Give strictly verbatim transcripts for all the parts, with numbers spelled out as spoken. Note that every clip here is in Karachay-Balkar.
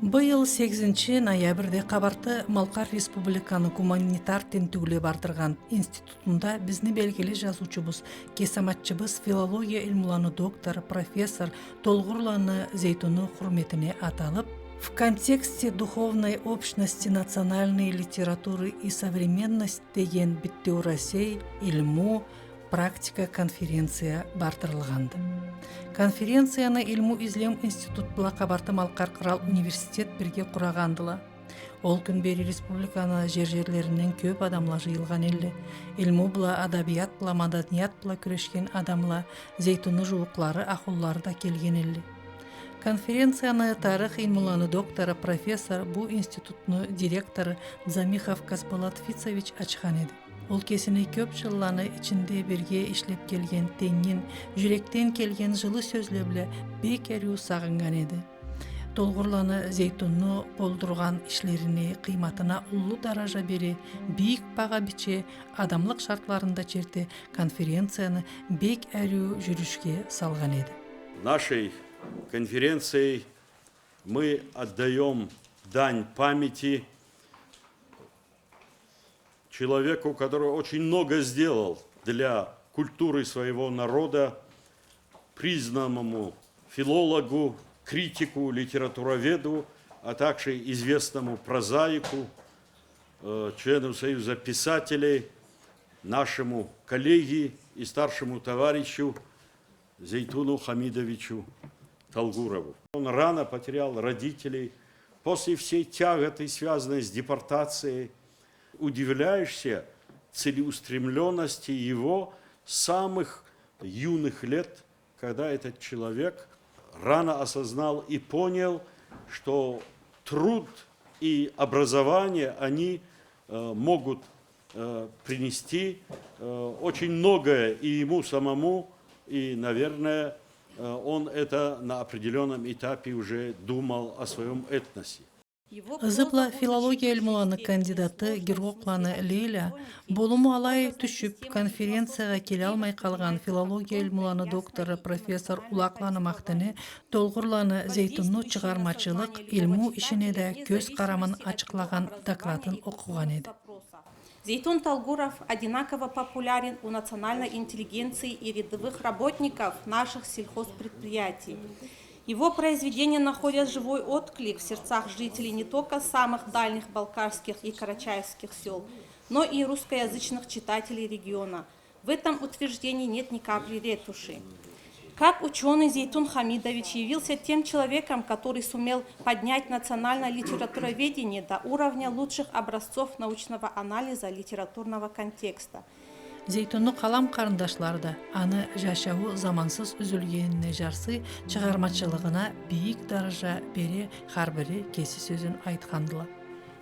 Быйыл сегизинчи ноябрде Къабарты-Малкъар Республиканы гуманитар тинтиуле бардыргъан институтунда бизни белгили жазыучубуз, кесаматчыбыз, филология илмуланы доктору, профессор Толгъурланы Зейтунну хурметине аталып, «В контексте духовной общности национальной литературы и современность» деген битеурасей илму практика конференция бардырылгъанды. Конференцияны Илму-излеу институт бла Къабарты-Малкъар кърал университет бирге къурагъандыла. Ол кюн бери республиканы жер-жерлеринден кёп адамла жыйылгъан элле. Илму бла, адабият бла, маданият бла кюрешген адамла Зейтунну жууукълары, ахлулары да келген элле. Конференцияны тарых илмуланы доктору, профессор, бу институтну директору Дзамихов Касболат Фицович ачхан эди. Ол кесини кёп жылланы ичинде бирге ишлеп келген тенгин, жюрекден келген жылы сёзле бла бек ариу сагъыннган эди. Толгъурланы Зейтунну болдургъан ишлерини къыйматына уллу даража бере, бийик багъа биче, адамлыкъ шартларын да черте, конференцияны бек ариу жюрюшге салгъан эди. Нашей конференцией мы отдаём дань памяти человеку, который очень много сделал для культуры своего народа, признанному филологу, критику, литературоведу, а также известному прозаику, э, члену Союза писателей, нашему коллеге и старшему товарищу Зейтуну Хамидовичу Толгурову. Он рано потерял родителей. После всей тяготы, связанной с депортацией, удивляешься целеустремлённости его с самых юных лет, когда этот человек рано осознал и понял, что труд и образование, они, э, могут э, принести, э, очень многое и ему самому, и, наверное, э, он это на определённом этапе уже думал о своём этносе. Ызы бла филология илмуланы кандидаты Гиргъокъланы Лейля болуму алай тюшюп, конференциягъа келалмай къалгъан филология илмуланы доктору, профессор Улакъланы Махтини Толгъурланы Зейтунну чыгъармачылыкъ, илму ишине да кёз къарамын ачыкълагъан докладын окъугъан эди. Зейтун Толгуров одинаково популярен у национальной интеллигенции и рядовых работников наших сельхозпредприятий. Его произведения находят живой отклик в сердцах жителей не только самых дальних балкарских и карачаевских сёл, но и русскоязычных читателей региона. В этом утверждении нет ни капли ретуши. Как учёный, Зейтун Хамидович явился тем человеком, который сумел поднять национальное литературоведение до уровня лучших образцов научного анализа литературного контекста. Зейтунну къалам къарындашлары да, аны жашауу замансыз юзюлгенине жарсый, чыгъармачылыгъына бийик даража бере, хар бири кеси сёзюн айтхандыла.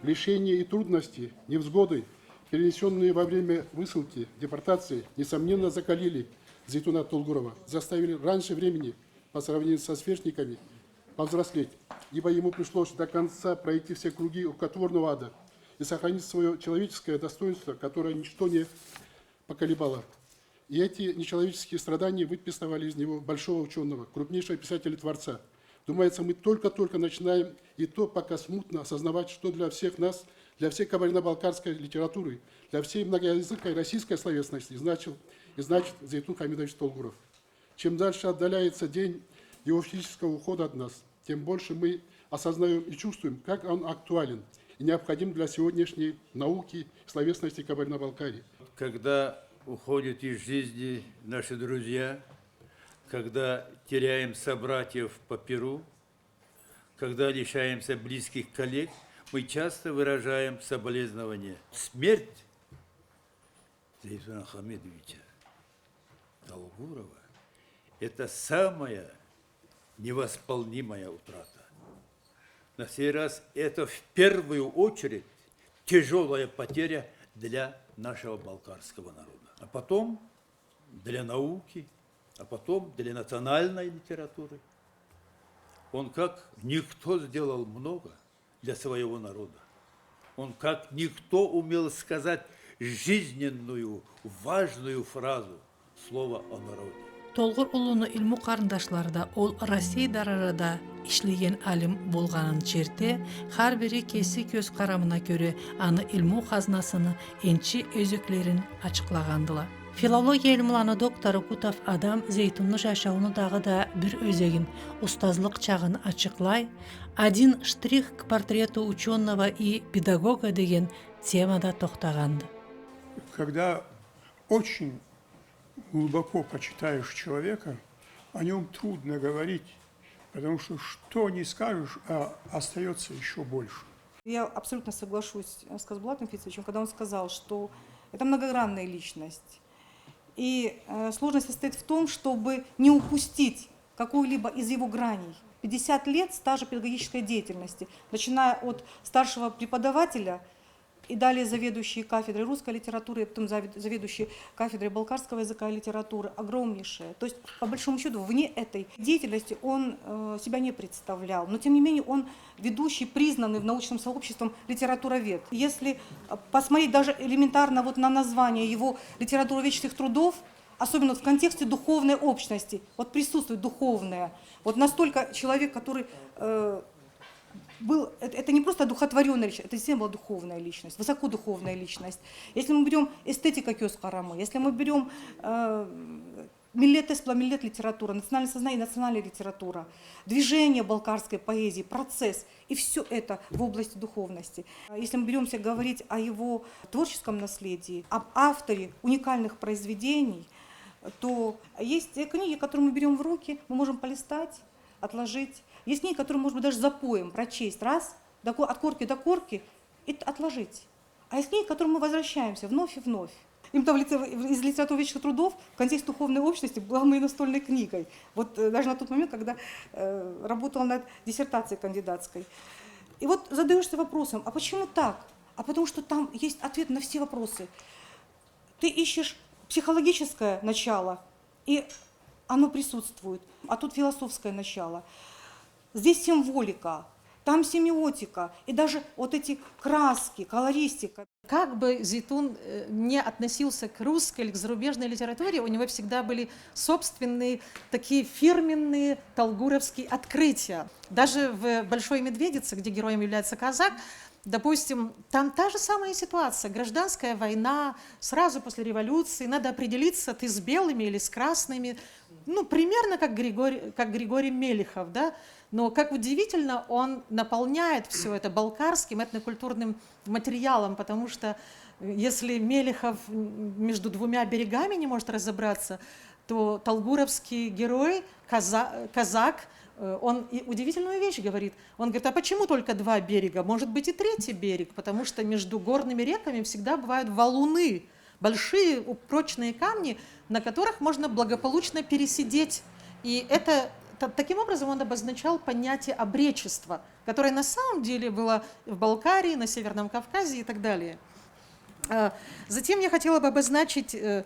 Лишения и трудности, невзгоды, перенесённые во время высылки, депортации, несомненно, закалили Зейтуна Толгурова, заставили раньше времени, по сравнению со сверстниками, повзрослеть, ибо ему пришлось до конца пройти все круги рукотворного ада и сохранить своё человеческое достоинство, которое ничто не поколебало. И эти нечеловеческие страдания выписывали из него большого учёного, крупнейшего писателя-творца. Думается, мы только-только начинаем и то пока смутно осознавать, что для всех нас, для всей кабардино-балкарской литературы, для всей многоязыкой российской словесности значил и значит Зейтун Хамидович Толгуров. Чем дальше отдаляется день его физического ухода от нас, тем больше мы осознаём и чувствуем, как он актуален и необходим для сегодняшней науки и словесности Кабардино-Балкарии. Когда уходят из жизни наши друзья, когда теряем собратьев по перу, когда лишаемся близких коллег, мы часто выражаем соболезнования. Смерть Зейтуна Хамидовича Толгурова — это самая невосполнимая утрата. На сей раз это в первую очередь тяжёлая потеря для нашего балкарского народа. А потом для науки, а потом для национальной литературы. Он как никто сделал много для своего народа. Он как никто умел сказать жизненную, важную фразу, слово о народе. Толгъур улуну илму къарындашлары да ол Россей даражада ишлеген алим болгъанын черте, хар бири кеси кёз къарамына кёре аны илму хазнасыны энчи ёзеклерин ачыкълагъандыла. Филология илмуланы доктору Кутов Адам Зейтунну жашаууну дагъыда бир ёзегин, устазлыкъ чагъын ачыкълай, «Один штрих к портрету учёного и педагога» деген темада тохтагъанды. Когда очень глубоко почитаешь человека, о нём трудно говорить, потому что что ни скажешь, а остаётся ещё больше. Я абсолютно соглашусь, э, с Казбулатом Фитцевичем, когда он сказал, что это многогранная личность. И, э, сложность состоит в том, чтобы не упустить какую-либо из его граней. Пятьдесят лет стажа педагогической деятельности, начиная от старшего преподавателя и далее заведующие кафедрой русской литературы, и потом завед-, заведующие кафедрой балкарского языка и литературы, огромнейшее. То есть, по большому счёту, вне этой деятельности он, э, себя не представлял. Но, тем не менее, он ведущий, признанный в научном сообществе литературовед. Если, э, посмотреть даже элементарно вот на название его литературоведческих трудов, особенно вот в контексте духовной общности, вот присутствует духовное. Вот настолько человек, который, э, был, это, это не просто одухотворённая личность, это действительно была духовная личность, высокодуховная личность. Если мы берём эстетика кёз къарамы, если мы берём, э, миллет эс бла миллет литература, национальное сознание, национальная литература, движение балкарской поэзии, процесс, и всё это в области духовности. Если мы берёмся говорить о его творческом наследии, об авторе уникальных произведений, то есть, э, книги, которые мы берём в руки, мы можем полистать, отложить. Есть книги, которые, может быть, даже запоем прочесть, раз, до ко-, от корки до корки, и т-, отложить. А есть книги, к которым мы возвращаемся вновь и вновь. Им там в литер-, из литературоведческих трудов в контексте духовной общности была моей настольной книгой. Вот, э, даже на тот момент, когда, э, работала над диссертацией кандидатской. И вот задаёшься вопросом, а почему так? А потому что там есть ответ на все вопросы. Ты ищешь психологическое начало, и оно присутствует. А тут философское начало. Здесь символика, там семиотика, и даже вот эти краски, колористика. Как бы Зейтун, э, не относился к русской или к зарубежной литературе, у него всегда были собственные, такие фирменные толгуровские открытия. Даже в «Большой медведице», где героем является казак, допустим, там та же самая ситуация. Гражданская война, сразу после революции, надо определиться, ты с белыми или с красными. Ну, примерно как Григорий, как Григорий Мелехов, да? Но как удивительно, он наполняет всё это балкарским этнокультурным материалом, потому что, э, если Мелехов, м, между двумя берегами не может разобраться, то толгуровский герой, каза-, казак, э, он и удивительную вещь говорит. Он говорит: «А почему только два берега? Может быть, и третий берег, потому что между горными реками всегда бывают валуны, большие, у-, прочные камни, на которых можно благополучно пересидеть». И это, та-, таким образом он обозначал понятие обречества, которое на самом деле было в Балкарии, на Северном Кавказе и так далее. А, затем я хотела бы обозначить, э,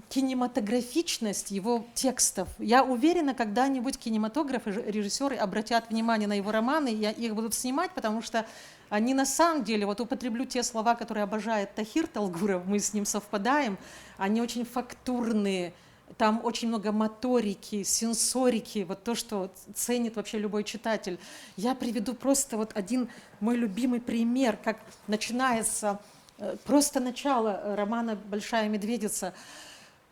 кинематографичность его текстов. Я уверена, когда-нибудь кинематографы, ж-, режиссёры обратят внимание на его романы, и их будут снимать, потому что они на самом деле, вот употреблю те слова, которые обожает Тахир Толгуров, мы с ним совпадаем, они очень фактурные, там очень много моторики, сенсорики, вот то, что ценит вообще любой читатель. Я приведу просто вот один мой любимый пример, как начинается, э, просто начало, э, романа «Большая медведица».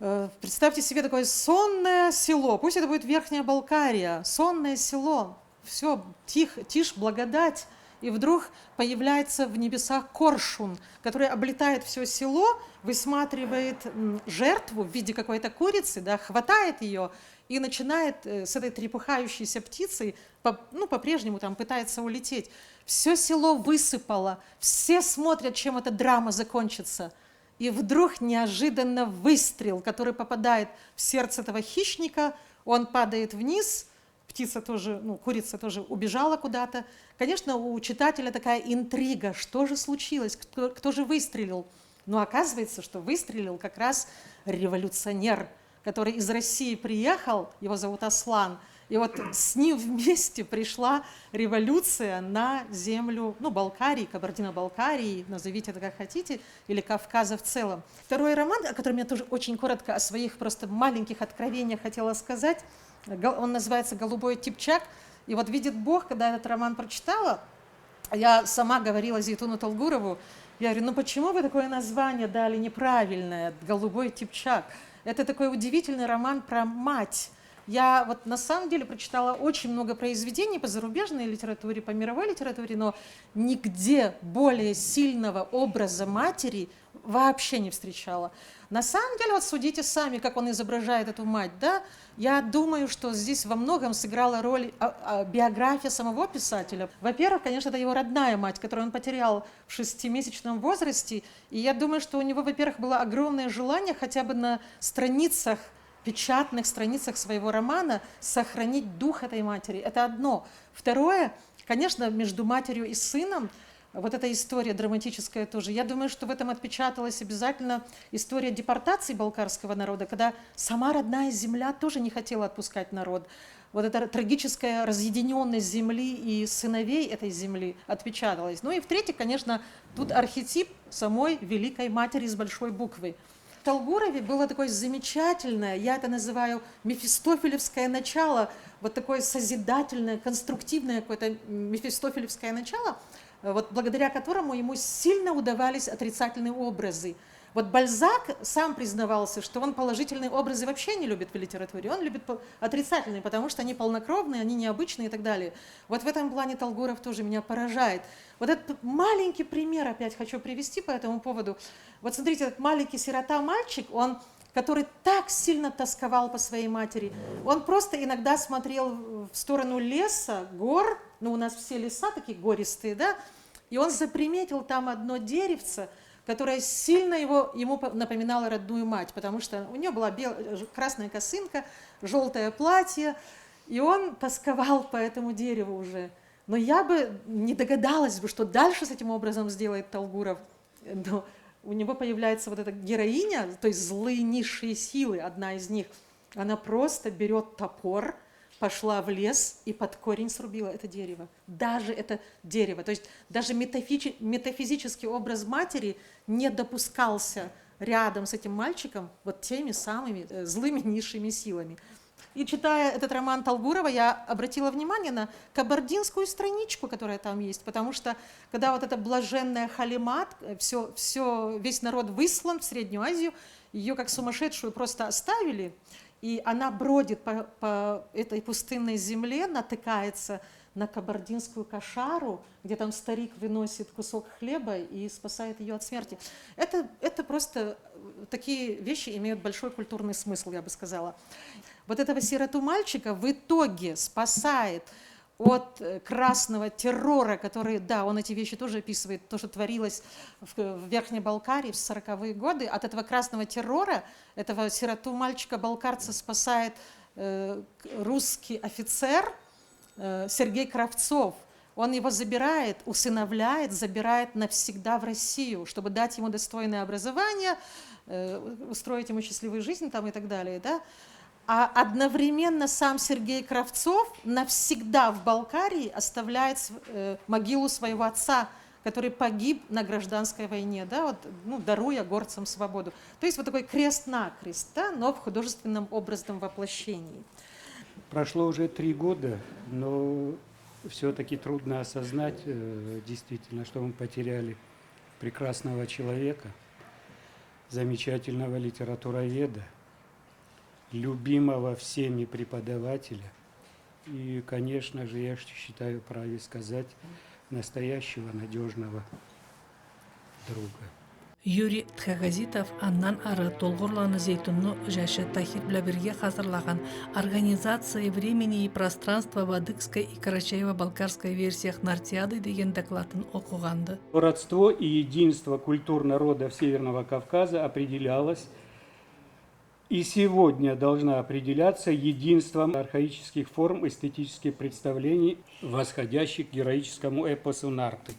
Э, представьте себе такое сонное село, пусть это будет Верхняя Балкария, сонное село, всё, тих-, тишь, благодать, и вдруг появляется в небесах коршун, который облетает всё село, высматривает, м, жертву в виде какой-то курицы, да, хватает её и начинает, э, с этой трепыхающейся птицей, по-, ну, по-прежнему там пытается улететь. Всё село высыпало, все смотрят, чем эта драма закончится. И вдруг неожиданно выстрел, который попадает в сердце этого хищника, он падает вниз, птица тоже, ну, курица тоже убежала куда-то. Конечно, у читателя такая интрига, что же случилось, кто, кто же выстрелил? Но оказывается, что выстрелил как раз революционер, который из России приехал, его зовут Аслан, И вот с ним вместе пришла революция на землю, ну, Балкарии, Кабардино-Балкарии, назовите это как хотите, или Кавказа в целом. Второй роман, о котором я тоже очень коротко о своих просто маленьких откровениях хотела сказать, гол- он называется «Голубой типчак». И вот, видит Бог, когда я этот роман прочитала, я сама говорила Зейтуну Талгурову, я говорю: «Ну почему вы такое название дали неправильное, «Голубой типчак»?» Это такой удивительный роман про мать. Я вот на самом деле прочитала очень много произведений по зарубежной литературе, по мировой литературе, но нигде более сильного образа матери вообще не встречала. На самом деле, вот судите сами, как он изображает эту мать, да? Я думаю, что здесь во многом сыграла роль, а, а, биография самого писателя. Во-первых, конечно, это его родная мать, которую он потерял в шестимесячном возрасте. И я думаю, что у него, во-первых, было огромное желание хотя бы на страницах, печатных страницах своего романа сохранить дух этой матери. Это одно. Второе, конечно, между матерью и сыном вот эта история драматическая тоже. Я думаю, что в этом отпечаталась обязательно история депортации балкарского народа, когда сама родная земля тоже не хотела отпускать народ. Вот эта трагическая разъединённость земли и сыновей этой земли отпечаталась. Ну и в-третьих, конечно, тут архетип самой Великой Матери с большой буквы. В Талгурове было такое замечательное, я это называю мефистофелевское начало, вот такое созидательное, конструктивное какое-то мефистофелевское начало, э, вот благодаря которому ему сильно удавались отрицательные образы. Вот Бальзак сам признавался, что он положительные образы вообще не любит в литературе, он любит по- отрицательные, потому что они полнокровные, они необычные и так далее. Вот в этом плане Талгуров тоже меня поражает. Вот этот маленький пример опять хочу привести по этому поводу. Вот смотрите, этот маленький сирота мальчик, он, который так сильно тосковал по своей матери, он просто иногда смотрел в сторону леса, гор, ну, у нас все леса такие гористые, да, и он заприметил там одно деревце, которое сильно его, ему по- напоминало родную мать, потому что у неё была бел- э, ж- красная косынка, жёлтое платье, и он тосковал по этому дереву уже. Но я бы не догадалась бы, что дальше с этим образом сделает Талгуров. Но у него появляется вот эта героиня, то есть злые низшие силы, одна из них. Она просто берёт топор, пошла в лес и под корень срубила это дерево. Даже это дерево. То есть даже метафичи- метафизический образ матери не допускался рядом с этим мальчиком вот теми самыми, э, злыми низшими силами. И читая этот роман Талгурова, я обратила внимание на кабардинскую страничку, которая там есть, потому что когда вот эта блаженная Халимат, э, всё, всё, весь народ выслан в Среднюю Азию, её как сумасшедшую просто оставили, и она бродит по, по этой пустынной земле, натыкается на кабардинскую кошару, где там старик выносит кусок хлеба и спасает её от смерти. Это, это просто, э, такие вещи имеют большой культурный смысл, я бы сказала. Вот этого сироту мальчика в итоге спасает от, э, красного террора, который, да, он эти вещи тоже описывает, то, что творилось в, в Верхней Балкарии в сороковые годы, от этого красного террора этого сироту мальчика-балкарца спасает, э, к- русский офицер, э, Сергей Кравцов. Он его забирает, усыновляет, забирает навсегда в Россию, чтобы дать ему достойное образование, э, устроить ему счастливую жизнь там и так далее, да. А одновременно сам Сергей Кравцов навсегда в Балкарии оставляет св- э, могилу своего отца, который погиб на гражданской войне, да, вот, ну, даруя горцам свободу. То есть вот такой крест-накрест, да, но в художественном образном воплощении. Прошло уже три года, но всё-таки трудно осознать, э, действительно, что мы потеряли прекрасного человека, замечательного литературоведа, любимого всеми преподавателя и, конечно же, я ш- считаю вправе сказать, настоящего надёжного друга. Юрий Тхагазитов андан ары Толгурланы Зейтунну жашы Тахир бла бирге хазырлагъан «Организация времени и пространства в адыгской и карачаево-балкарской версиях Нартиады» деген докладын окъугъанды. Родство и единство культур народов Северного Кавказа определялось и сегодня должна определяться единством архаических форм эстетических представлений, восходящих к героическому эпосу Нарты.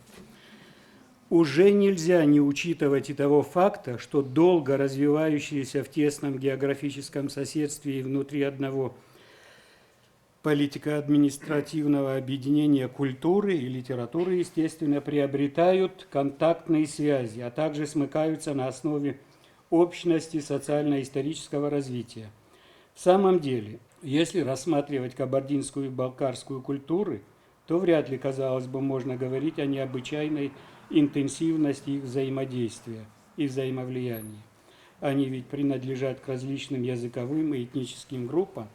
Уже нельзя не учитывать и того факта, что долго развивающиеся в тесном географическом соседстве и внутри одного политико-административного объединения культуры и литературы, естественно, приобретают контактные связи, а также смыкаются на основе общности социально-исторического развития. В самом деле, если рассматривать кабардинскую и балкарскую культуры, то вряд ли, казалось бы, можно говорить о необычайной интенсивности их взаимодействия и взаимовлияния. Они ведь принадлежат к различным языковым и этническим группам,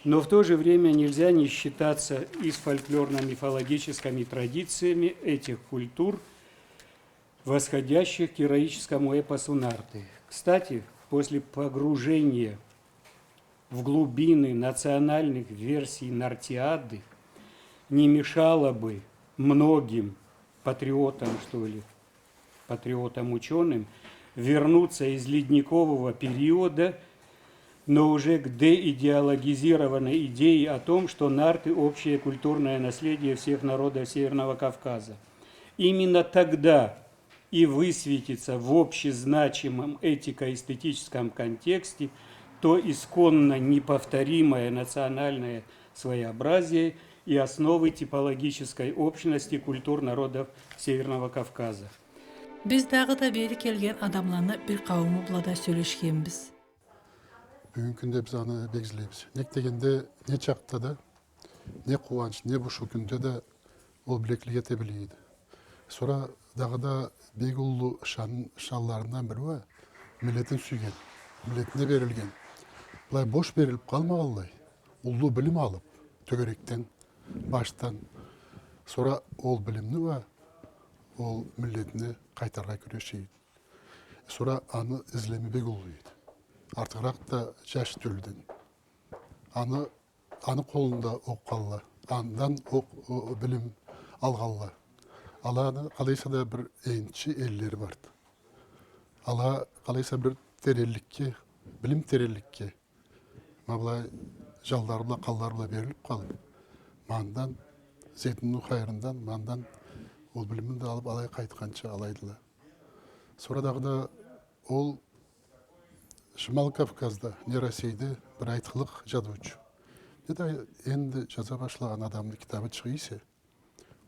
но в то же время нельзя не считаться и с фольклорно-мифологическими традициями этих культур, восходящих к героическому эпосу Нарты. Кстати, после погружения в глубины национальных версий Нартиады не мешало бы многим патриотам, что ли, патриотам-учёным, вернуться из ледникового периода, но уже к деидеологизированной идее о том, что нарты — общее культурное наследие всех народов Северного Кавказа. Именно тогда и высветится в общезначимом этико-эстетическом контексте то исконно неповторимое национальное своеобразие и основы типологической общности культур народов Северного Кавказа. Биз дагъыда бери келген адамланы бир къаууму бла да сёлешгенбиз. Бюгюннгю кюнде биз аны бек излейбиз. Нек дегенде, не чакъда да, не къууанч, не бушуу кюнде да ол билеклик эте биле эди. Сора дагъыда бек уллу шан-, шанларындан бири уа миллетин сюйген, миллетине берилген. Былай бош берилип къалмагъанлай, уллу билим алып, тёгерекден, башдан, сора ол билимни уа ол миллетине къайтарыргъа кюреше эди. Сора аны излеми бек уллу эди. Артыгъыракъ да жаш тёлюден. Аны, аны къолунда окъугъанла, андан окъ-, о, билим алгъанла. Аланы къалайса да бир энчи эллери барды. Ала къалайса бир теренликге, билим теренликге, ма былай жанлары бла, къанлары бла берилип къалып, ма андан, зейтунну хайырындан, ма андан ол билимни да алып, алай къайтханча алайдыла. Сора дагъыда ол Шимал Кавказда, не Россейде бир айтхылыкъ жазыучу, не да энди жаза башлагъан адамны китабы чыгъа эсе,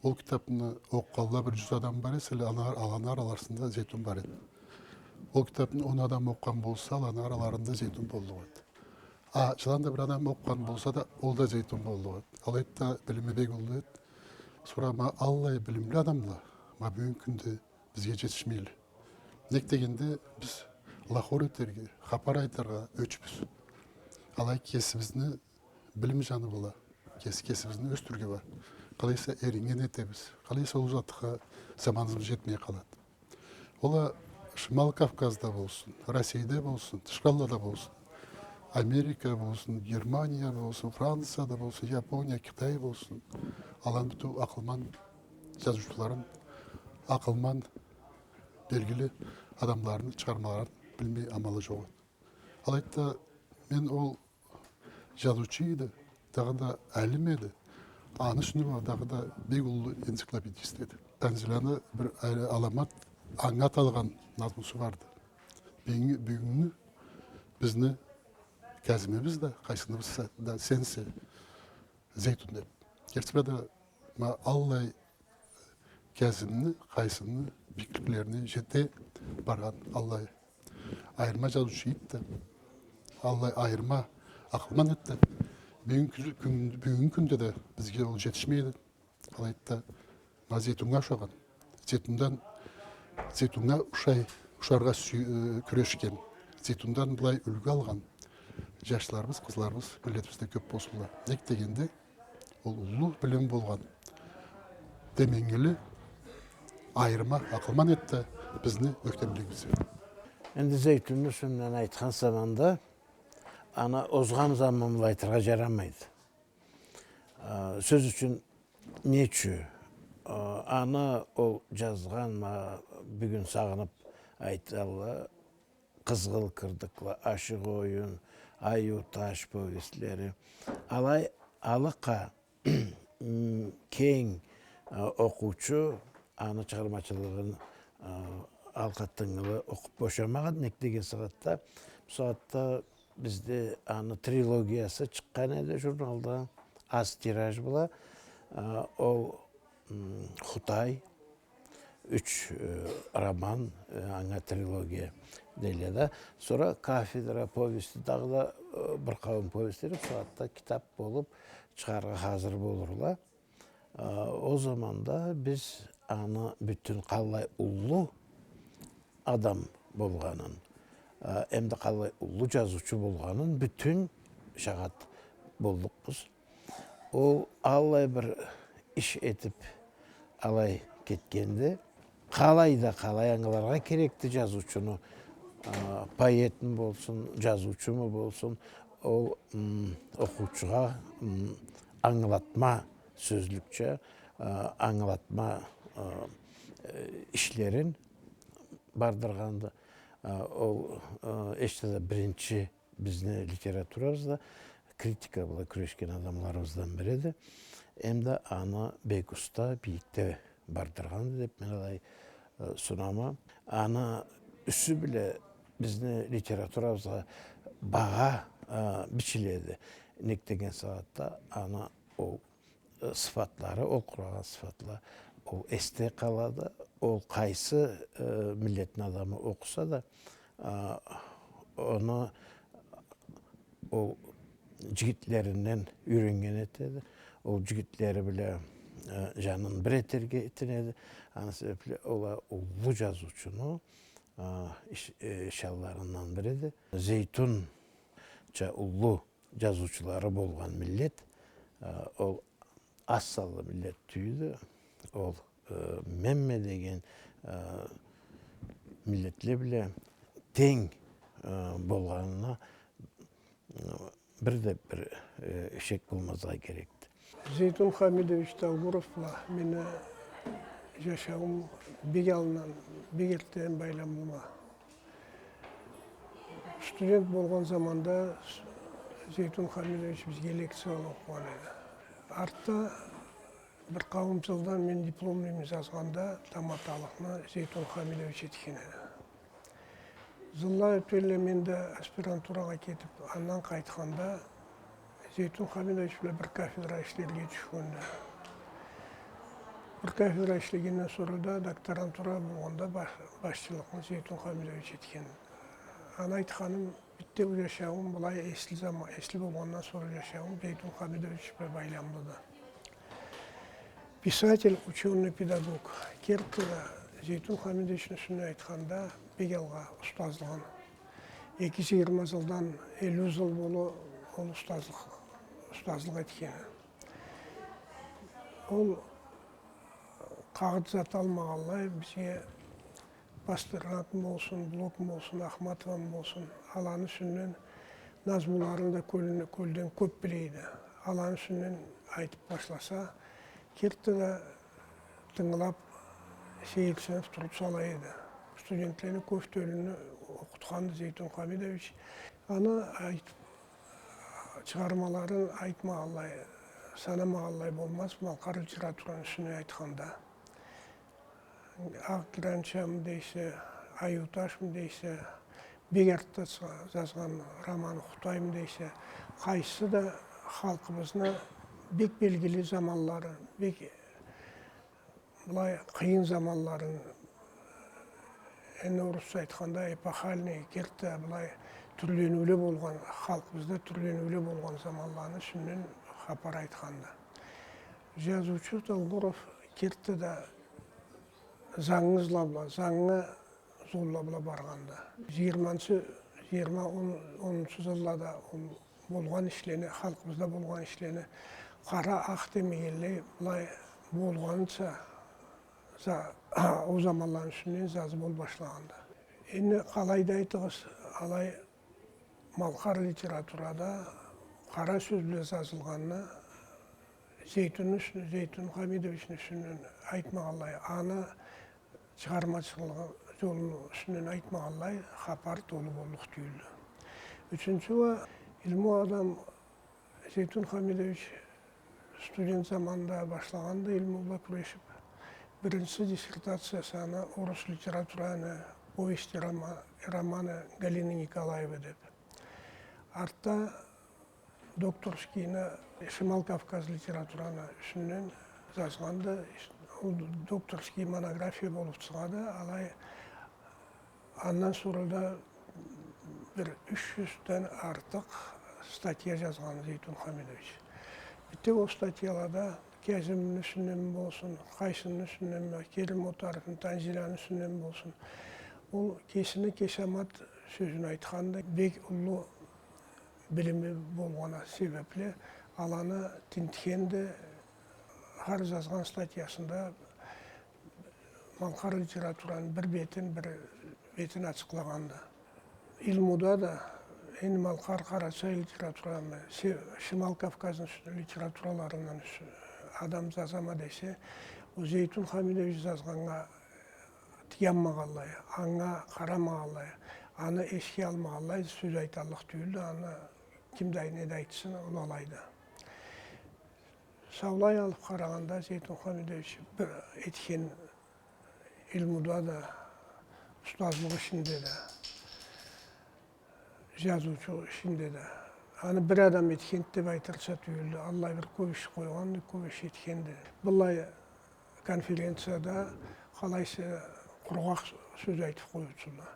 ол китапны окъугъанла бир жюз адам бар эселе, ала-, аланы араларында Зейтун бар эди. Ол китапны он адам окъугъан болса, аланы араларында Зейтун боллукъ эди. А, жылан да бир адам окъугъан болса да, ол да Зейтун боллукъ эди. Алайды да, билими бек уллу эди. Сора ма аллай билимли адамла ма бюгюннгю кюнде бизге жетишмейле. Нек дегенде, биз лахор этерге, хапар айтыргъа ёчбюз. Алай кесибизни билим жаны бла кеси кесибизни ёсдюрюрге бар. Къалайса, эринген этебиз. Къалайса, ол затха заманыбыз жетмей къалады. Ол а Шимал Кавказда болсун, Россейде болсун, тышхы аллада болсун, Америка болсун, Германия болсун, Францияда болсун, Япония, Кытай болсун. Аланы бютеу акъылман жазыучуларын, акъылман белгили адамларыны чыгъармаларын билмей амалы жокъ эди. Алайды да, мен ол жазыучу эди, дагъыда алим эди. Аны юсюне бар, дагъыда бек уллу энциклопедист эди. Танзиланы бир а-, аламат, анга аталгъан назмусу барды. Бюгюн-, бюгюннгю бизни Кязимибиз да, къайсыныбыз да сенсе, Зейтун деп. Керти бла да, ма аллай Кязимни, Къайсымны бийикликлерине жете баргъан аллай айырма жазыучу эди да, аллай айырма акъылман эди да, бюгюннгю кюн-, бюгюннгю кюнде да бизге ол жетишмейди. Алайды да, ма Зейтуннга ушагъан, Зейтундан, Зейтуннга ушай, ушаргъа сю-, э, кюрешген, Зейтундан былай юлгю алгъан жашларыбыз, къызларыбыз миллетибизде кёп болсунла. Нек дегенде, ол уллу билими болгъан, деменгили, айырма акъылман эди да бизни ёктемлигибизни. Энди Зейтунну юсюнден айтхан заманда, аны озгъан заман бла айтыргъа жарамайды. А, сёз ючюн, нечюн? А, аны ол жазгъан, ма, бюгюн сагъынып айталла, «Къызгъылт кырдыкла», «Ашыкъ оюн», «Айыу таш» повестлери. Алай, алыкъа, м, кенг, а, окъуучу аны чыгъармачылыгъын, а, алкъа тынгылы окъуп бошамагъан, нек деген сагъатда, бу сагъатда бизде аны трилогиясы чыкъгъан эди журналда. Аз тираж бла, а, ол, м, Хутай, юч, э, роман, э, анга трилогия дейле да. Сора «Кафедра» повести, дагъыда, э, бир къауум повестлери бусагъатда китаб болуб чыгъаргъа хазыр болурла. А, ол заманда биз аны бютюн къаллай уллу адам болгъанын, а, эмда къаллай уллу джазыучу болгъанын бютюн шагъат боллукъбуз. Ол аллай бир иш этиб алай кетгенди. Къалай да, къалай ангыларгъа керекди джазыучуну, а, поэтми болсун, джазыучуму болсун, ол, м, окъуучугъа, м, ангылатма, сёзлюкча, а, ангылатма, а, э, ишлерин бардыргъанды. А, ол, э, эшта да биринчи бизни литературабызда критика бла кюрешген адамларыбыздан бириди. Эмда аны бек уста бийикде бардыргъанды деб мен алай, э, сунама. Аны юсю бла бизни литературабызгъа багъа, э, бичиледи. Нек деген сагъатда аны ол, э, сыфатлары, ол къурагъан сыфатла, ол эсде къалады. Ол къайсы, э, миллетни адамы окъуса да, а, аны ол джигитлеринден юйреннген этеди. Ол джигитлери бла, э, джанын бир этерге итинеди. Аны себебли ол а уллу джазыучуну, а, иш-, э, ишанларындан бириди. Зейтунча уллу джазыучулары болгъан миллет, а, ол аз санлы миллет тюйюлдю. Ол, э, менме деген, э, миллетле бла тенг, э, болгъанына, э, бир да бир, э, шек болмазгъа керекди. Зейтун Хамидович Толгуров бла мени джашауум бек аллындан, бек эртдеден байламлыды. Студент болгъан заманда Зейтун Хамидович бизге лекцияланы окъугъан эди. Артда бир къауум джылдан мен дипломныйымы джазгъанда таматалыкъны Зейтун Хамидович этген эди. Джылла ётгенлей мен да аспирантурагъа кетиб, андан къайтханда Зейтун Хамидович бла бир кафедра ишлерге тюшгенде. Бир кафедра ишлегенден сора да докторантура болгъанда ба-, башчылыкъны Зейтун Хамидович этген. Аны айтханым, бютеу джашауум былай эсли зама-, эсли болгъандан сора джашауум Зейтун Хамидович бла байламлыды. Писатель, учёный, педагог. Кертиде да, Зейтун Хамидовични юсюнден айтханда, бек алгъа устазлыгъын. Эки джыйырма джылдан элли джыл болу ол устазлыкъ, устазлыкъ этгени. Ол къагъыт зат алмагъанлай бизге Пастернакмы болсун, Блокму болсун, Ахматовамы болсун, аланы юсюнден назмуларын да кёлюн-, кёлден кёб биле эди. Аланы юсюнден айтыб башласа, кертиде да тынгылаб, сейирсиниб туруб сала эди. Студентлени кёб тёлюн окъутханды Зейтун Хамидович. Аны айт-, чыгъармаларын айтмагъанлай, санамагъанлай болмаз, малкъар литератураны юсюнден айтханда. «Акъ гранчамы» дейсе, «Айыу ташмы» дейсе, бек артда джа-, джазгъан романы «Хутаймы» дейсе, къайсысы да халкъыбызны бек белгили заманлары, бек былай къыйын заманларын, энди орусча айтханда, эпохальный, кертиде былай тюрлениуле болгъан, халкъыбызда тюрлениуле болгъан заманланы юсюнден хапар айтханды. Джазыучу Толгуров кертиде да зангы ызла бла, зангы золла бла баргъанды. Джыйырманчы, джыйырма, он, онунчу джыллада ол болгъан ишлени, халкъыбызда болгъан ишлени къара, акъ демегенлей, былай болгъаныча за-, ол заманланы юсюнден джазыб ол башлагъанды. Энди къалай да айтыгъыз, алай малкъар литературада къара сёз бла джазылгъанны Зейтунну юсю-, Зейтун Хамидовични юсюнден айтмагъанлай, аны чыгъармачылыгъы джолуну юсюнден айтмагъанлай, хапар толу боллукъ тюйюлдю. Ючюнчю уа илму адам Зейтун Хамидович студент заманында башлагъанды илму бла кюрешиб. Биринчи диссертациясы аны «Орус литератураны повести, рома-, романы Галины Николаевой» деб. Артда Докторскийни Шимал Кавказ литератураны юсюнден жазгъанды. Ол докторский монография болуп чыгъады. Алай андан сора да бир юч юзден артыкъ статья жазгъан Зейтун Хамидович. Битеу ол статьялада Кязимни юсюнден болсун, Къайсынны юсюнден, Керим Отаровну, Танзиланы юсюнден болсун. Ол кесини кесамат сёзюн айтханды, бек уллу билими болгъаны себепли, аланы тинтхенди, хар жазгъан статьясында малкъар литератураны бир бетин, бир бетин ачыкълагъанды. Илмуда да, энди малкъар, къарачай литературамы, се-, Шимал Кавказны литератураларындан юс-, адам жазама десе, ол Зейтун Хамидович жазгъаннга тыянмагъанлай, анга къарамагъанлай, аны эсге алмагъанлай сёз айталлыкъ тюйюлдю, аны ким да не да айтсын, ол алайды. Саулай алып къарагъанда, Зейтун Хамидович бир этген илмуда да, устазлыкъ ишинде да, жазыучу ишинде да. Аны бир адам этгенди деп айтырча тюйюлдю. Аллай бир кёп иш къойгъанды, кёп иш этгенди. Быллай конференцияда къалайса къургъакъ сёз айтып къоюучула.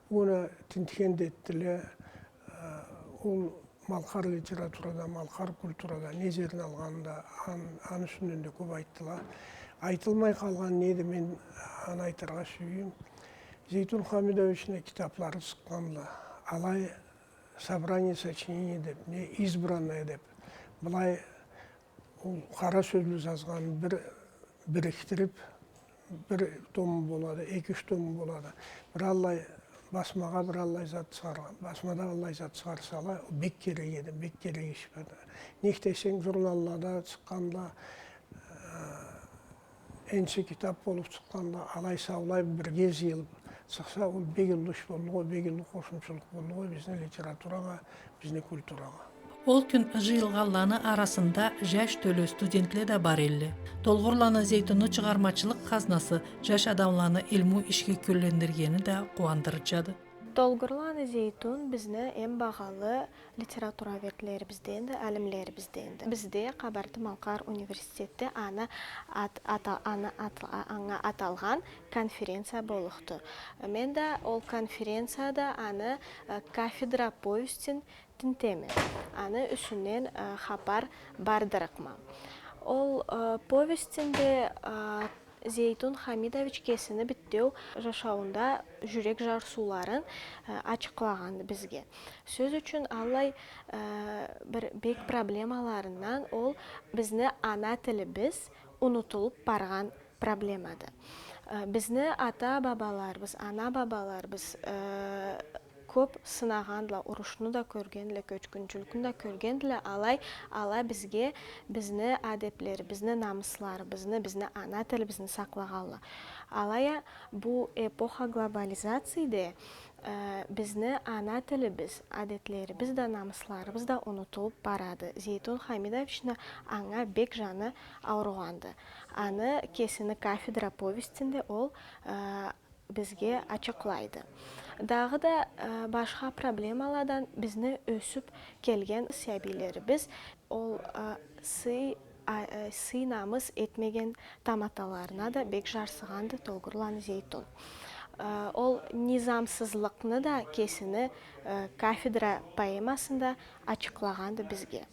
Бу уа тинтген да этдиле, э, ол малкъар литературада, малкъар культурада не зерин алгъанында, ан-, аны юсюнден да кёп айтдыла. Айтылмай къалгъан неди, мен аны айтыргъа сюеме. Зейтун Хамидовични китаплары чыкъгъанла. Алай собрание сочинений деп, не избранное деп. Былай ол къара сёзлю жазгъан бир бирикдирип, бир тому болады, эки-юч тому болады. Бир аллай басмагъа бир аллай зат чыгъаргъан, басмада аллай зат чыгъарсала, ол бек керек эди, бек керек иш эди. Нек десенг, журналлада чыкъгъанда, э, энчи китап болуп чыкъгъанда, алай саулай бирге жыйылып чыкъса, ол бек уллу иш боллукъ, бек уллу къошумчулукъ боллукъ бизни литературагъа, бизни культурагъа. Ол кюн жыйылгъанланы арасында жаш тёлю студентле да бар элле. Толгъурланы Зейтунну чыгъармачылыкъ хазнасы жаш адамланы илму ишге кёллендиргени да къууандырычады. Толгъурланы Зейтун бизни эм багъалы литературоведлерибизденди, алимлерибизденди. Бизде Къабарты-Малкъар университетде аны ат-, ата-, аны ат-, а-, анга аталгъан конференция боллукъду. Мен да ол конференцияда аны, э, «Кафедра» повестин тинтеме. Аны юсюнден, э, хапар бардырыкъма. Ол, э, повестинде, э, Зейтун Хамидович кесини битеу жашауунда жюрек жарсыуларын, э, ачыкълагъанды бизге. Сёз ючюн, аллай, э, бир бек проблемаларындан ол бизни ана тилибиз унутулуп баргъан проблемады. Э, бизни ата-бабаларыбыз, ана-бабаларыбыз, э, кёп сынагъандыла, урушну да кёргендиле, кёчгюнчюлюкню да кёргендиле, алай, ала бизге бизни адеплерибизни, намысларыбызны, бизни ана тилибизни сакълагъанла. Алай а бу эпоха глобализацииде, э, бизни ана тилибиз, адетлерибиз да, намысларыбыз да унутулуп барады. Зейтун Хамидовични анга бек жаны ауругъанды. Аны кесини «Кафедра» повестинде ол, э, бизге ачыкълайды. Дагъыда, э, башха проблемаладан бизни ёсюп келген сабийлерибиз, ол, э, сый, а, э, сый-намыс этмеген таматаларына да бек жарсыгъанды Толгурланы Зейтун. Э, ол низамсызлыкъны да кесини, э, «Кафедра» поэмасында ачыкълагъанды бизге.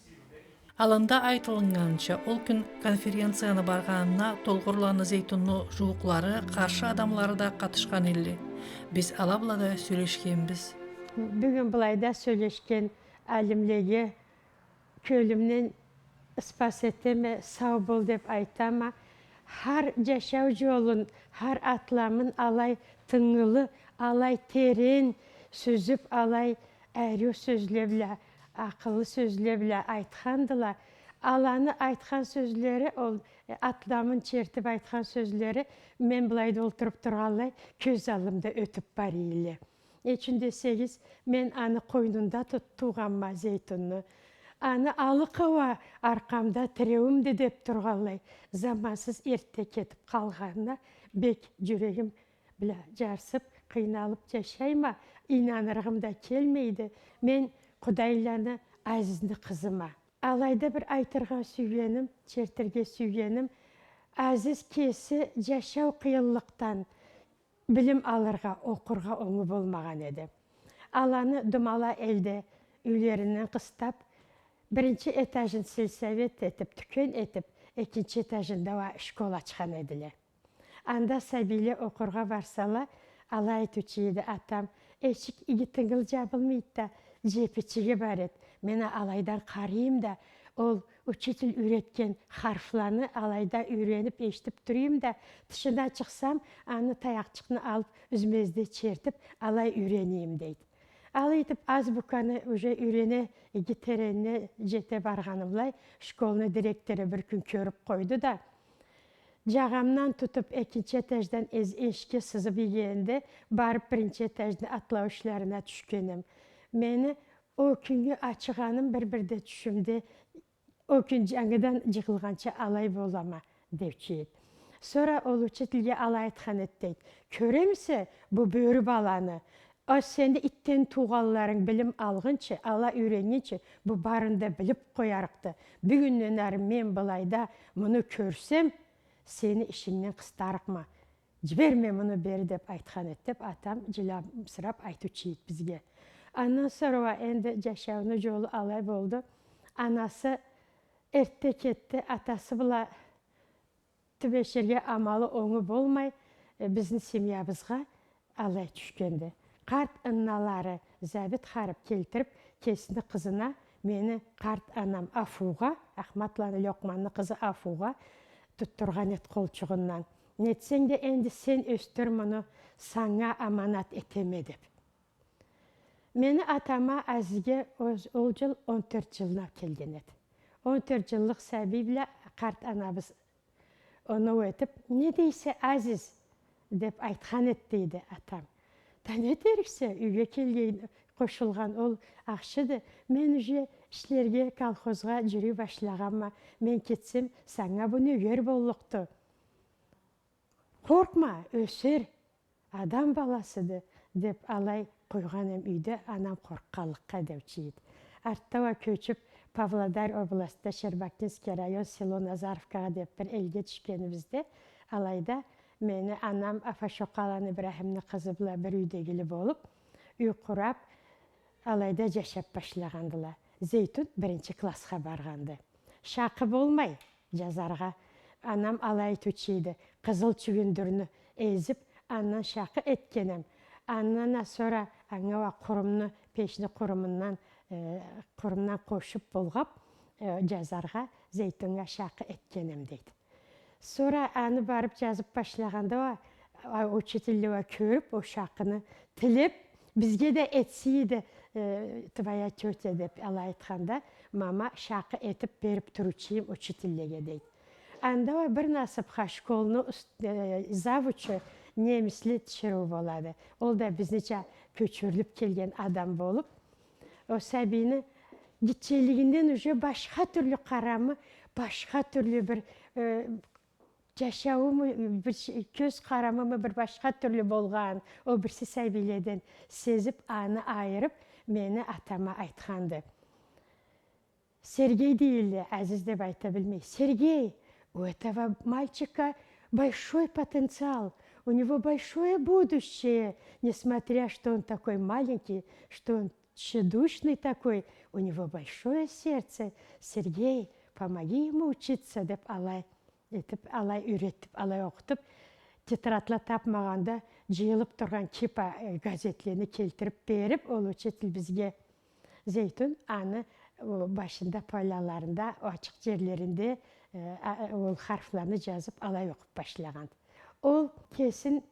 Алында айтылыннганча, ол кюн конференцияны баргъанына Толгурланы Зейтунну жууукълары, къаршы адамлары да къатышхан элле. Биз ала бла да сёлешгенбиз. Бюгюн былайда сёлешген алимлеге кёлюмден ыспас этеме, сау бол деп айтама. Хар жашау жолун, хар атламын алай тынгылы, алай терен сюзюп, алай ариу сёзле бла, акъыллы сёзле бла айтхандыла. Аланы айтхан сёзлери, ол, э, атламын чертип айтхан сёзлери мен былайда олтуруп тургъанлай кёз аллымда ётюп бара эди. Нечюн десегиз, мен аны къойнунда тут-, туугъанма, Зейтунну. Аны алыкъы уа аркъамда тиреуюмдю деп тургъанлай, замансыз эртде кетип къалгъанына бек жюрегим бла жарсып, къыйналып жашайма, ийнаныргъым да келмейди. Мен Къудайланы Азизни къызыма. Алайда бир айтыргъа сюйгеним, чертирге сюйгеним, Азиз кеси джашау къыйынлыкъдан билим алыргъа, окъургъа онгу болмагъан эди. Аланы думала элде юйлеринден къыстап, биринчи этажын сельсовет этип, тюкен этип, экинчи этажында уа школ ачхан эдиле. Анда сабийле окъургъа барсала, алай айтыучу эди атам: «Эшик иги тынгыл джабылмайды да, джепичиги бар эд. Мен а алайдан къарыйым да, ол учитель юйретген харфланы алайда юйренип, эшитип турайым да, тышына чыкъсам, аны таякъчыкъны алып, юзмезде чертип, алай юйренейим», — дейди. Алай этип, азбуканы уже юйрене, иги теренине джете баргъанымлай, школну директору бир кюн кёрюп къойду да, джагъамдан тутуп, экинчи этаждан эз-, эшикге сызып ийгенде, барып биринчи этажны атлауучларына тюшгеним. Мени ол кюннге ачыгъаным бир-бирде тюшюмде, ол кюн джангыдан джыгъылгъанча алай болама, деучю эди. Сора ол учительге алай айтхан эди, дейди: «Кёремисе бу бёрю баланы? А сени итден туугъанларынг билим алгъынчы, ала юйренгинчи, бу барын да билип къоярыкъды. Бюгюнден ары мен былайда муну кёрсем, сени ишингден къыстарыкъма. Джиберме муну бери», — деп айтхан эди, деп атам джыламсырап айтыучу эди бизге. Андан сора уа энди джашауну джолу алай болду. Анасы эртте кетди, атасы бла тюбеширге амалы онгу болмай, э, бизни семьябызгъа алай тюшгенди. Къарт ынналары Забит харип келтирип, кесини къызына, мени къарт анам Афуугъа, Ахматланы Лёкъманны къызы Афуугъа тутдургъан эди къолчугъундан. «Нетсенг да энди сен ёсдюр муну, санга аманат этеме», — деп. Мени атама Азизге оз-, ол джыл он тёрт джылына келген эди. Он тёрт джыллыкъ сабий бла къарт анабыз оноу этип: «Не дейсе, Азиз?» — деп айтхан эди, дейди атам. «Да не дериксе, юйге келген, къошулгъан ол ахшыды. Мен уже ишлерге, колхозгъа джюрюй башлагъанма. Мен кетсем, санга бу нёгер боллукъду. Къоркъма, ёсер, адам баласыды», — деп алай къойгъан эм юйде, анам къоркъгъанлыкъгъа, деучю эди. Артда уа кёчюп, Павлодар областда, Щербакинский район, село Назаровкагъа деп бир элге тюшгенибизде, алайда мени анам Афашокъаланы Ибрахимни къызы бла бир юйдегили болуп, юй къурап, алайда джашап башлагъандыла. Зейтун биринчи классха баргъанды. Шакъы болмай джазаргъа. Анам алай айтыучу эди: къызыл чюгюндюрню эзип, андан шакъы этген эм. Андан а сора анга уа къурумну, печни къурумундан, э, къурумдан къошуп, булгъап, э, джазаргъа Зейтуннга шакъы этген эм, дейди. Сора аны барып джазып башлагъанда уа, а, учитель уа кёрюп, ол шакъыны тилеп, бизге да этсе эди, э, твоя тётя деп алай айтханда, мама шакъы этип берип туруучу эм учительлеге, дейди. Анда уа бир насыпха школну уст-, э, завучу немисле тиширыу болады. Ол да бизнича кёчюрюлюп келген адам болуп, ол сабийни гитчелигинден уже башха тюрлю къарамы, башха тюрлю бир, э, джашаууму, бир ш-, кёз къарамымы бир башха тюрлю болгъан, ол бирси сабийледен сезип, аны айырып, мени атама айтханды. Сергей дейле, Азиз деп айта билмей. Сергей, у этого мальчика большой потенциал, у него большое будущее, несмотря, что он такой маленький, что он тщедушный такой, у него большое сердце. Сергей, помоги ему учиться, деп алай этип, алай юйретип, алай окъутуп, тетрадла тапмагъанда, джыйылып тургъан кипа, э, газетлени келтирип берип, ол учитель бизге, Зейтун аны, о, башында, поляларында, ачыкъ джерлеринде, э, а, ол харфланы джазып, алай окъуп башлагъанды. Ол кесин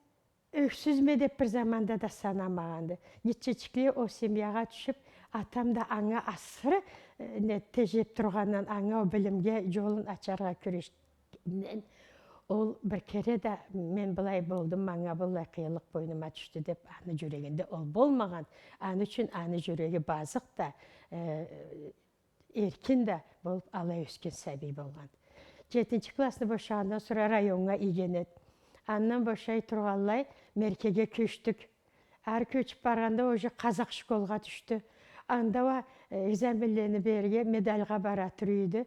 ёксюзме деп бир заманда да санамагъанды. Гитчечиклей ол семьягъа тюшюп, атам да анга асыры, э, не, теджеп тургъандан, анга ол билимге джолун ачаргъа кюрешгенден, ол бир кере да, мен былай болдум, манга быллай къыйынлыкъ бойнума тюшдю деп, аны джюрегинде ол болмагъан. Аны ючюн аны джюреги базыкъ да, э, эркин да болуп, алай ёсген сабий болгъан. Джетинчи классны бошагъандан сора районнга ийген эди. Андан бошай тургъанлай, Меркеге кёчдюк. Ары кёчюп баргъанда, уже къазакъ школгъа тюшдю. Анда уа, э, экзаменлени берирге медальгъа бара тура эди.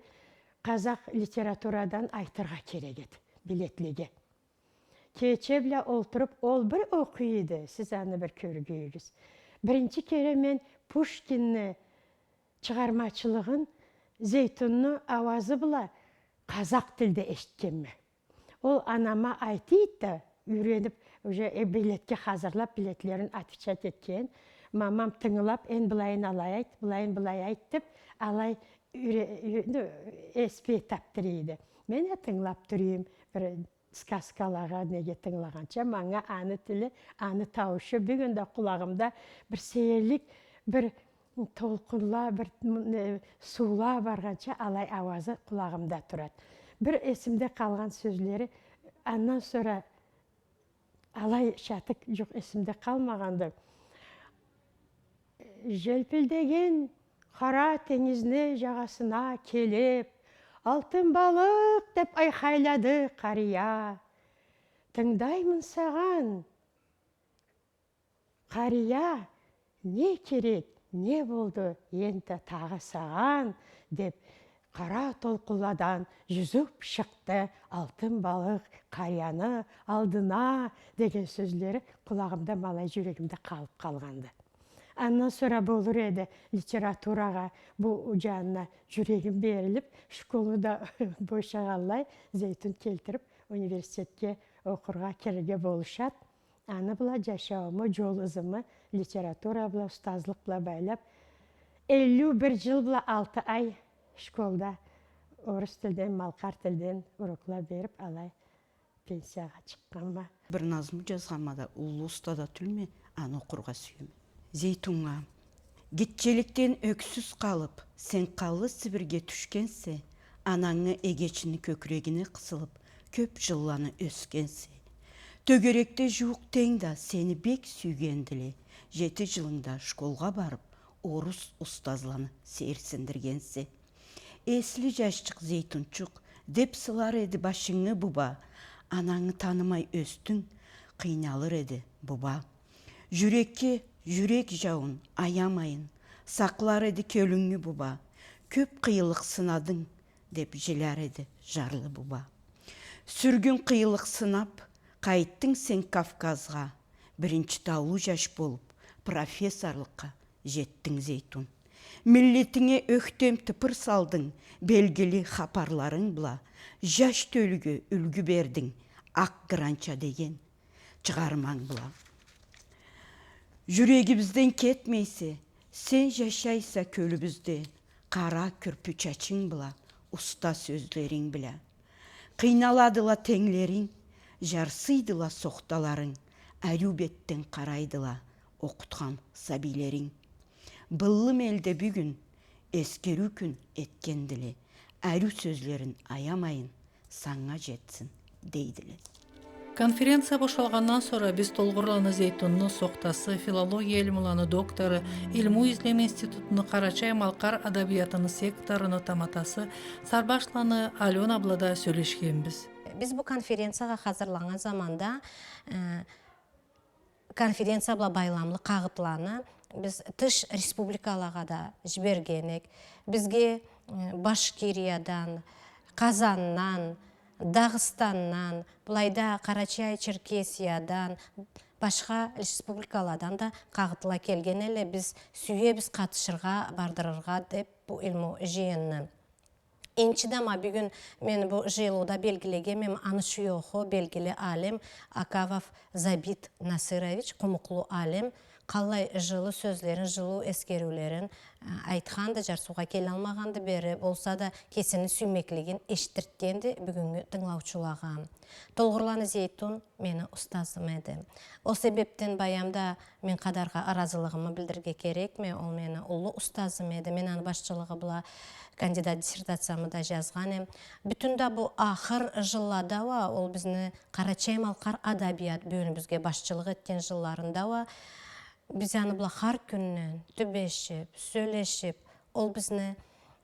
Къазакъ литературадан айтыргъа керек эди билетлеге. Кече бла олтуруп, ол бир окъуй эди, сиз аны бир кёргюлюгюз. Биринчи кере мен Пушкинни чыгъармачылыгъын Зейтунну ауазы бла къазакъ тилде эшитгенме. Ол анама айта эди да, юренип, уже, э, билетге хазырлап, билетлерин отвечать этген. Мамам тынгылап, энди былайын алай айт, былайын былай айт деп, алай юре-, ю-, ну, эспе тапдыра эди. Мен а тынгылап тура эдим, бир сказкалагъа, неге тынгылагъанча, манга аны тили, аны тауушу бюгюн да къулагъымда бир сейирлик, бир толкъунла, бир, м, э, суула баргъанча алай ауазы къулагъымда турады. Бир эсимде къалгъан сёзлери, андан сора алай шатыкъ джукъ эсимде къалмагъанды. Желпилдеген къара тенгизни джагъасына келип, «Алтын балыкъ!» деп айхайлады къария. Тынгдаймын сагъан, къария, не керек, не болду энтда тагъы сагъан? Деп, къара толкъунладан джюзюп шыкъды алтын балыкъ къарияны алдына деген сёзлери къулагъымда, ма алай джюрегимде къалып къалгъанды. Андан сора болур эди, литературагъа бу джанына джюрегим берилип, школну да бошагъанлай, Зейтун келтирип, университетге окъургъа кирирге болушат. Аны бла джашаууму, джол ызымы литература бла, устазлыкъ бла байлап, элли бир джыл бла алты ай школда орус тилден, малкъар тилден урокла берип, алай пенсиягъа чыкъгъанма. Бир назму джазгъанма да, уллу уста да тюлме, аны окъургъа сюеме. Зейтуннга. Гитчеликден ёксюз къалып, сен къаллы Сибирге тюшгенсе, анангы эгечини кёкюрегине къысылып, кёп джылланы ёсгенсе. Тёгерекде джууукъ тенг да сени бек сюйгендиле, джети джылынгда школгъа барып, орус устазланы сейирсиндиргенсе. Эсли джашчыкъ Зейтунчукъ, деп сылар эди башынгы буба, анангы танымай ёсдюнг, къыйналыр эди буба. Джюрекге джюрек джауун аямайын, сакълар эди кёлюнгю буба. Кёп къыйынлыкъ сынадынг, деп джиляр эди джарлы буба. Сюргюн, къыйынлыкъ сынап, къайтдынг сен Кавказгъа, биринчи таулу джаш болуп, профессорлукъгъа джетдинг, Зейтун. Миллетинге ёхтем тыпыр салдынг, белгили хапарларынг бла, джаш тёлюге юлгю бердинг, «Акъ гранча» деген чыгъарманг бла. Джюрегибизден кетмейсе, сен джашайса кёлюбюзде, къара кюрпю чачынг бла, уста сёзлеринг бла. Къыйналадыла тенглеринг, джарсыйдыла сохталарынг, ариу бетден къарайдыла окъутхан сабийлеринг. Быллым элде бюгюн эсгериу кюн этгендиле, ариу сёзлерин аямайын, санга джетсин, дейдиле. Конференция бошалгъандан сора биз Толгъурланы Зейтунну, сохтасы, филология илмуланы доктору, илму-излем институтуну къарачай-малкъар адабиятыны секторуну таматасы Сарбашланы Алёна бла да сёлешгенбиз. Биз бу конференциягъа хазырланнган заманда, э, конференция бла байламлы къагъытланы биз тыш республикалагъа да джиберген эдик. Бизге, э, Башкириядан, Къазандан, Дагъыстандан, былайда Къарачай-Черкесиядан, башха республикаладан да къагъытла келген эле, биз сюебиз къатышыргъа, бардырыргъа деп бу илму джыйынны. Энчи да ма бюгюн мен бу джыйылыуда белгилегенме, аны шуёху, белгили алим Акавов Забит Насырович, къумукълу алим, къаллай джылы сёзлерин, джылы эсгериулерин, э, айтханды, джарсыугъа келалмагъанды бери, болса да кесини сюймеклигин эшитдиртгенди бюгюннгю тынгылаучулагъа. Толгъурланы Зейтун мени устазым эди. Ол себепден баям да мен къадаргъа ыразылыгъымы билдирирге керекме, ол мени уллу устазым эди. Мен аны башчылыгъы бла кандидат диссертациямы да джазгъан эм. Бютюн да бу ахыр джыллада уа ол бизни къарачай-малкъар адабият бёлюмюбюзге башчылыкъ этген джылларында уа биз аны бла хар кюнден тюбешип, сёлешип, ол бизни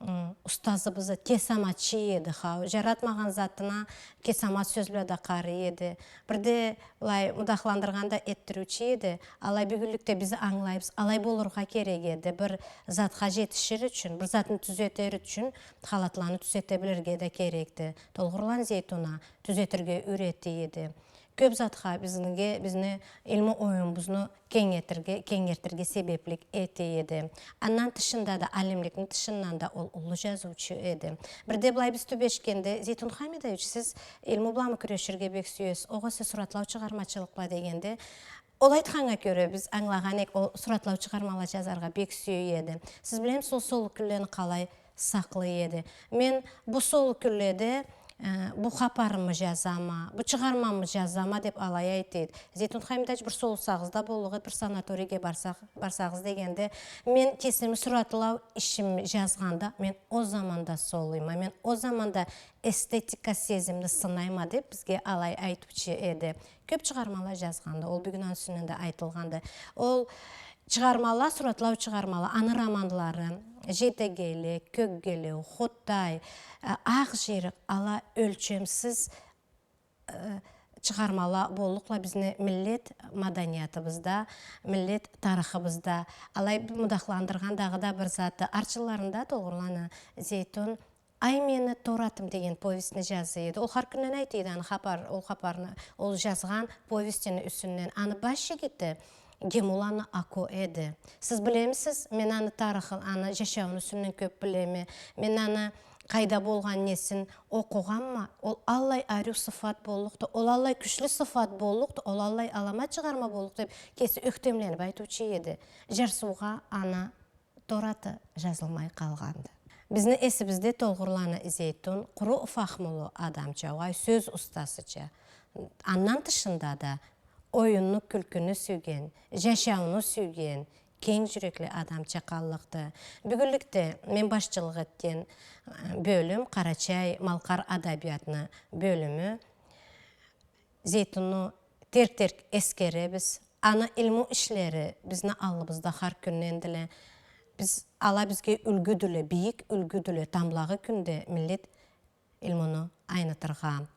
М, устазыбызы кесаматчы эди, хау, жаратмагъан затына кесамат сёз бла да къарай эди. Бирде былай мудахландыргъан да этдириучю эди. Алай бюгюнлюкде биз ангылайбыз, алай болургъа керек эди. Бир затха жетишир ючюн, бир затны тюзетер ючюн, халатланы тюзете билирге да керекди. Толгъурланы Зейтуна тюзетирге юйрете эди. Кёп затха бизнге, бизни илму оюмубузну кенгертирге, кенгертирге себеплик эте эди. Андан тышында да, алимликни тышындан да ол уллу жазыучу эди. Бирде былай биз тюбешгенде, «Зейтун Хамидович, сиз илму бламы кюреширге бек сюесиз, огъесе суратлау чыгъармачылыкъ бла?» дегенде, ол айтханнга кёре биз ангылагъан эдик, ол суратлау чыгъармала жазаргъа бек сюе эди. Сиз билемисиз, ол солу кюнлени къалай сакълай эди. Мен бу солу кюнледе, э, бу хапарымы жазама, бу чыгъармамы жазама деп алай айта эди. «Зейтун Хамидович, бир солусагъыз да боллукъ эди, бир санаторийге барсакъ, барсагъыз», дегенде, мен кесими суратлау ишим жазгъанда, мен ол заманда солуйма, мен ол заманда эстетика сезимни сынайма деп бизге алай айтыучу эди. Кёп чыгъармала жазгъанды, ол бюгюн аны юсюнден да айтылгъанды. Ол чыгъармала, суратлау чыгъармала, аны романлары, «Жетегелек», «Кёкгелеу», «Хотай», э, «Акъ жыйрыкъ», ала ёлчемсиз, э, чыгъармала боллукъла бизни миллет маданиятыбызда, миллет тарыхыбызда. Алай бир мудахландыргъан дагъыда бир заты, арт жылларында Толгъурланы Зейтун «Ай, мени торатым» деген повестни жаза эди. Ол хар кюнден айта эди аны хапар, ол хапарны, ол жазгъан повестини юсюнден. Аны баш жигити Гемуланы Ако эди. Сиз билемисиз, мен аны тарыхын, аны жашауну юсюнден кёп билеме. Мен аны къайда болгъан, несин окъугъанма, ол аллай ариу сыфат боллукъду, ол аллай кючлю сыфат боллукъду, ол аллай аламат чыгъарма боллукъду деп кеси ёхтемленип айтыучу эди. Жарсыугъа аны тораты жазылмай къалгъанды. Бизни эсибизде Толгъурланы Зейтун къуру фахмулу адамча, угъай, сёз устасыча. Андан тышында да оюнну, кюлкюню сюйген, жашауну сюйген, кенг жюрекли адамча къаллыкъды. Бюгюнлюкде мен башчылыкъ этген, э, бёлюм, къарачай-малкъар адабиятны бёлюмю. Зейтунну терк-терк эсгеребиз. Аны илму ишлери бизни аллыбызда хар кюндендиле. Биз, ала бизге юлгюдюле, бийик юлгюдюле, тамблагъы кюнде миллет илмуну айнытыргъа.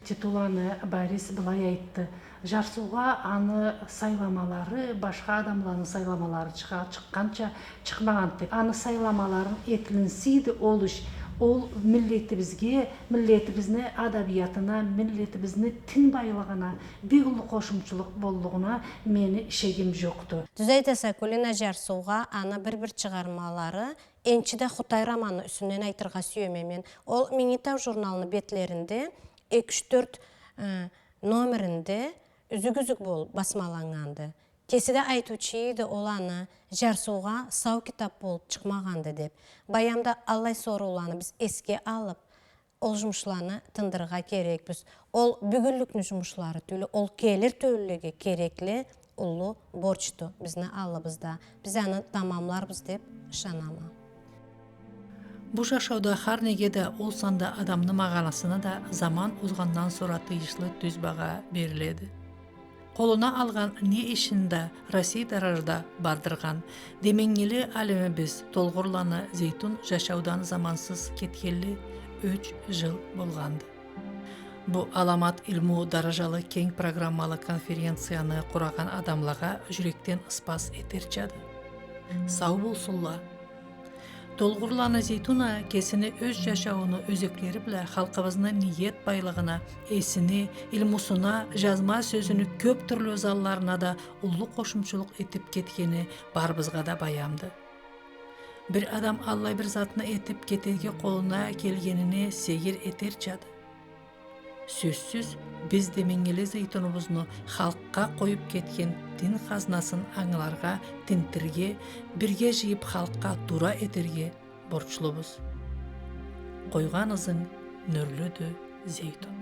Титуланы Борис былай айтды: «Жарсыугъа аны сайламалары башха адамланы сайламалары чыгъа-, чыкъгъанча чыкъмагъанды. Аны сайламаларын этилинсейди ол иш, ол миллетибизге, миллетибизни адабиятына, миллетибизни тин байлыгъына бек уллу къошумчулукъ боллугъуна мени шегим жокъду». Тюз айтаса, Кулина, жарсыугъа аны бир-бир чыгъармалары, энчи да «Хотай» романны юсюнден айтыргъа сюеме мен. Ол «Минги тау» журналны бетлеринде эки, юч, тёрт, э, номеринде юзюк-юзюк болуп басмаланнганды. Кеси да айтыучу эди ол аны, жарсыугъа сау китап болуп чыкъмагъанды деп. Баям да аллай сорууланы биз эсге алып, ол жумушланы тындырыргъа керекбиз. Ол бюгюнлюкню жумушлары тюйюл, ол келир тёлюлеге керекли уллу борчду бизни аллыбызда. Биз аны тамамларбыз деп ышанама. Бу жашауда хар неге да, ол санда адамны магъанасына да заман озгъандан сора тыйыншлы тюз багъа бериледи. Къолуна алгъан не ишин да Россия даражада бардыргъан деменгили алимибиз Толгъурланы Зейтун жашаудан замансыз кетгенли юч жыл болгъанды. Бу аламат илму даражалы кенг программалы конференцияны къурагъан адамлагъа жюрекден ыспас этерчады. Сау болсунла. Толгъурланы Зейтун а кесини ёз жашаууну ёзеклери бла халкъыбызны ниет байлыгъына, эсине, илмусуна, жазма сёзюню кёп тюрлю залларына да уллу къошумчулукъ этип кетгени барыбызгъа да баямды. Бир адам аллай бир затны этип кетерге къолуна келгенине сейир этерчады. Сёзсюз, биз деменгили Зейтунубузну халкъгъа къоюп кетген тин хазнасын ангыларгъа, тинтирге, бирге жыйып халкъгъа туура этерге борчлубуз. Къойгъан ызынг нюрлюдю, Зейтун.